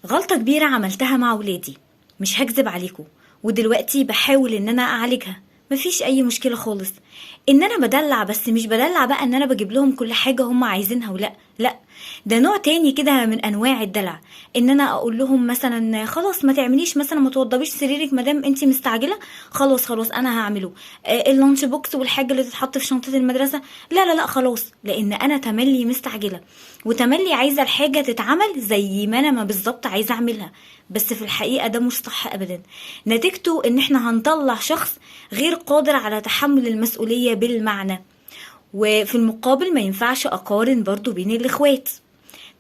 غلطة كبيرة عملتها مع ولادي، مش هكذب عليكم، ودلوقتي بحاول ان انا اعالجها. مفيش اي مشكلة خالص ان انا بدلع، بس مش بدلع بقى ان انا بجيب لهم كل حاجة هم عايزينها، ولا لا، ده نوع تاني كده من انواع الدلع. ان انا اقول لهم مثلا خلاص ما تعمليش مثلا، ما توضبيش سريرك ما دام انتي مستعجلة، خلاص خلاص انا هعمله. ال lunch box والحاجة اللي تتحط في شنطه المدرسة، لا لا لا خلاص، لان انا تملي مستعجلة وتملي عايزه الحاجة تتعمل زي ما انا ما بالظبط عايزه اعملها. بس في الحقيقة ده مش صح ابدا. نتيجته ان احنا هنطلع شخص غير قادر على تحمل المسؤولية بالمعنى. وفي المقابل ما ينفعش اقارن برضو بين الاخوات.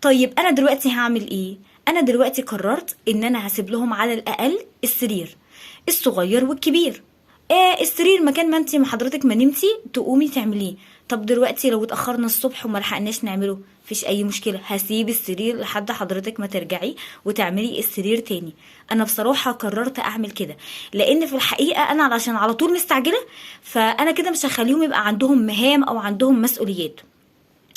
طيب انا دلوقتي هعمل ايه؟ انا دلوقتي قررت ان انا هسيب لهم على الاقل السرير الصغير والكبير. السرير مكان ما انت حضرتك ما نمتي تقومي تعمليه. طب دلوقتي لو اتاخرنا الصبح وما لحقناش نعمله، مفيش اي مشكلة، هسيب السرير لحد حضرتك ما ترجعي وتعملي السرير تاني. انا بصراحة قررت اعمل كده، لان في الحقيقة انا علشان على طول مستعجلة، فانا كده مش هخليهم يبقى عندهم مهام او عندهم مسؤوليات.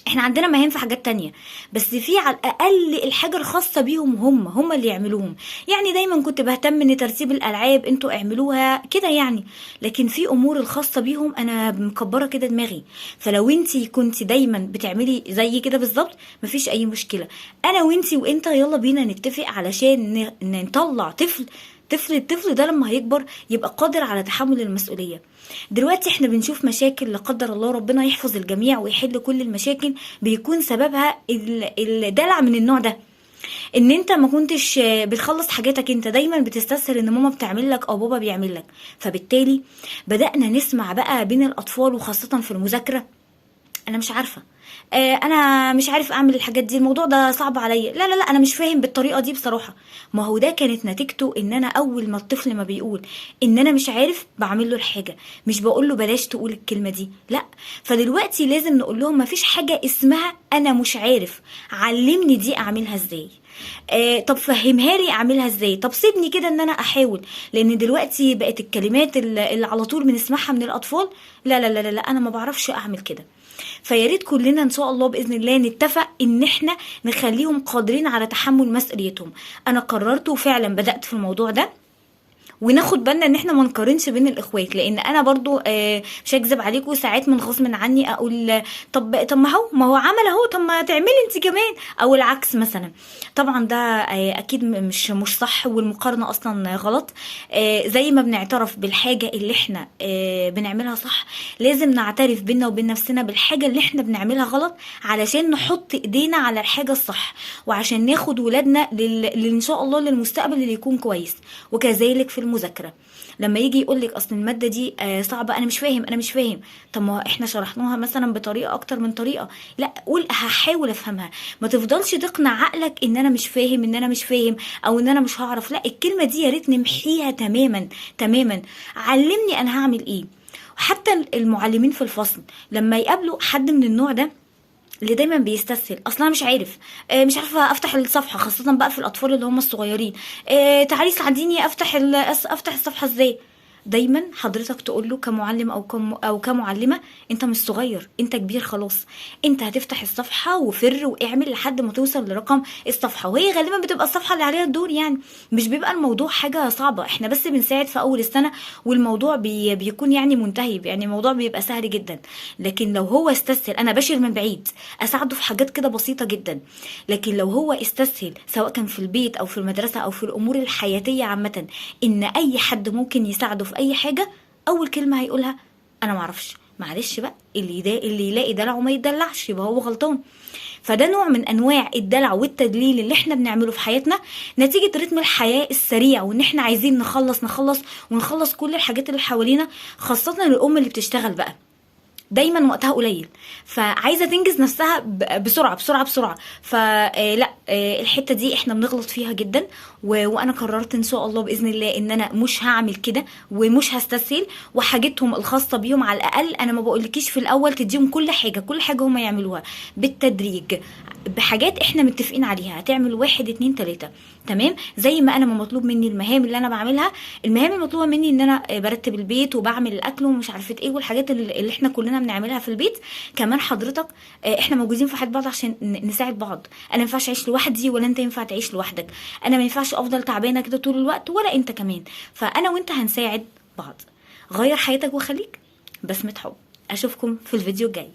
احنا عندنا مهام في حاجات تانية، بس في على الاقل الحاجة الخاصة بيهم هم اللي يعملوهم. يعني دايما كنت بهتم ان ترتيب الالعاب انتوا اعملوها كده يعني، لكن في امور الخاصة بيهم انا مكبرة كده دماغي. فلو انتي كنت دايما بتعملي زي كده بالظبط مفيش اي مشكلة. انا وانتي وانت يلا بينا نتفق علشان نطلع طفل الطفل ده لما هيكبر يبقى قادر على تحمل المسؤولية. دلوقتي احنا بنشوف مشاكل لا قدر الله، ربنا يحفظ الجميع ويحل كل المشاكل، بيكون سببها الدلع من النوع ده. ان انت ما كنتش بتخلص حاجاتك، انت دايما بتستسهل ان ماما بتعمل لك او بابا بيعمل لك. فبالتالي بدأنا نسمع بقى بين الاطفال وخاصة في المذاكرة، انا مش عارفة، انا مش عارف اعمل الحاجات دي، الموضوع ده صعب عليا، لا لا لا انا مش فاهم بالطريقة دي بصراحة. ما هو ده كانت نتيجته ان انا اول ما الطفل ما بيقول ان انا مش عارف بعمل له الحاجة، مش بقول له بلاش تقول الكلمة دي، لا. فدلوقتي لازم نقول لهم ما فيش حاجة اسمها انا مش عارف، علمني دي اعملها ازاي، طب فهمها لي اعملها ازاي، طب سيبني كده ان انا احاول. لان دلوقتي بقت الكلمات اللي على طول بنسمعها من الاطفال، لا لا لا لا انا ما بعرفش اعمل كده. فياريت كلنا ان شاء الله باذن الله نتفق ان احنا نخليهم قادرين على تحمل مسؤوليتهم. انا قررت وفعلا بدات في الموضوع ده، وناخد بالنا ان احنا ما نقارنش بين الاخوات، لان انا برضو مش هكذب عليكم ساعات من غصب عني اقول طب ما هو عمل اهو، طب ما تعملي انت كمان، او العكس مثلا. طبعا ده اكيد مش صح، والمقارنة اصلا غلط. زي ما بنعترف بالحاجة اللي احنا بنعملها صح، لازم نعترف بينا وبين نفسنا بالحاجة اللي احنا بنعملها غلط، علشان نحط ايدينا على الحاجة الصح، وعشان ناخد ولادنا ان شاء الله للمستقبل اللي يكون كويس. وكذلك في المذاكرة، لما يجي يقول لك اصل المادة دي صعبة، انا مش فاهم انا مش فاهم، طب ما احنا شرحناها مثلا بطريقة اكتر من طريقه، لا قول هحاول افهمها. ما تفضلش تقنع عقلك ان انا مش فاهم ان انا مش فاهم او ان انا مش هعرف، لا الكلمة دي يا ريت نمحيها تماما تماما. علمني انا هعمل ايه. حتى المعلمين في الفصل لما يقابلوا حد من النوع ده اللي دايما بيستسهل، اصلا مش عارف، مش عارفه افتح الصفحة، خاصة بقى في الاطفال اللي هم الصغيرين، تعالي ساعديني افتح افتح الصفحة ازاي. دايما حضرتك تقول له كمعلم او كمعلمه، انت مش صغير، انت كبير خلاص، انت هتفتح الصفحة وفر واعمل لحد ما توصل لرقم الصفحة، وهي غالبا بتبقى الصفحة اللي عليها الدور، يعني مش بيبقى الموضوع حاجة صعبة، احنا بس بنساعد في اول السنة والموضوع بيكون يعني منتهي، يعني الموضوع بيبقى سهل جدا. لكن لو هو استسهل، انا بشر من بعيد اساعده في حاجات كده بسيطة جدا، لكن لو هو استسهل سواء كان في البيت او في المدرسة او في الامور الحياتية عامة، ان اي حد ممكن يساعده في اي حاجة، اول كلمة هيقولها انا معرفش، معلش بقى، اللي يلاقي دلعه ما يدلعش، يبقى هو غلطان. فده نوع من انواع الدلع والتدليل اللي احنا بنعمله في حياتنا نتيجة رتم الحياة السريع، وان احنا عايزين نخلص نخلص ونخلص كل الحاجات اللي حوالينا، خاصة الام اللي بتشتغل بقى دايما وقتها قليل، فعايزه تنجز نفسها بسرعة بسرعة بسرعة. فلا الحتة دي احنا بنغلط فيها جدا، وانا قررت ان شاء الله باذن الله ان انا مش هعمل كده ومش هستسهل، وحاجتهم الخاصة بيهم على الاقل، انا ما بقولكيش في الاول تديهم كل حاجة، كل حاجة هم يعملوها بالتدريج بحاجات احنا متفقين عليها، هتعمل 1 2 3 تمام. زي ما انا ما مطلوب مني المهام اللي انا بعملها، المهام المطلوبة مني ان انا برتب البيت وبعمل الاكل ومش عارفه ايه والحاجات اللي احنا كلنا بنعملها في البيت. كمان حضرتك احنا موجودين في حياة بعض عشان نساعد بعض. انا ما ينفعش اعيش لوحدي ولا انت ينفع تعيش لوحدك، انا ما ينفعش افضل تعبانة كده طول الوقت ولا انت كمان، فانا وانت هنساعد بعض. غير حياتك وخليك بسمة حب. اشوفكم في الفيديو الجاي.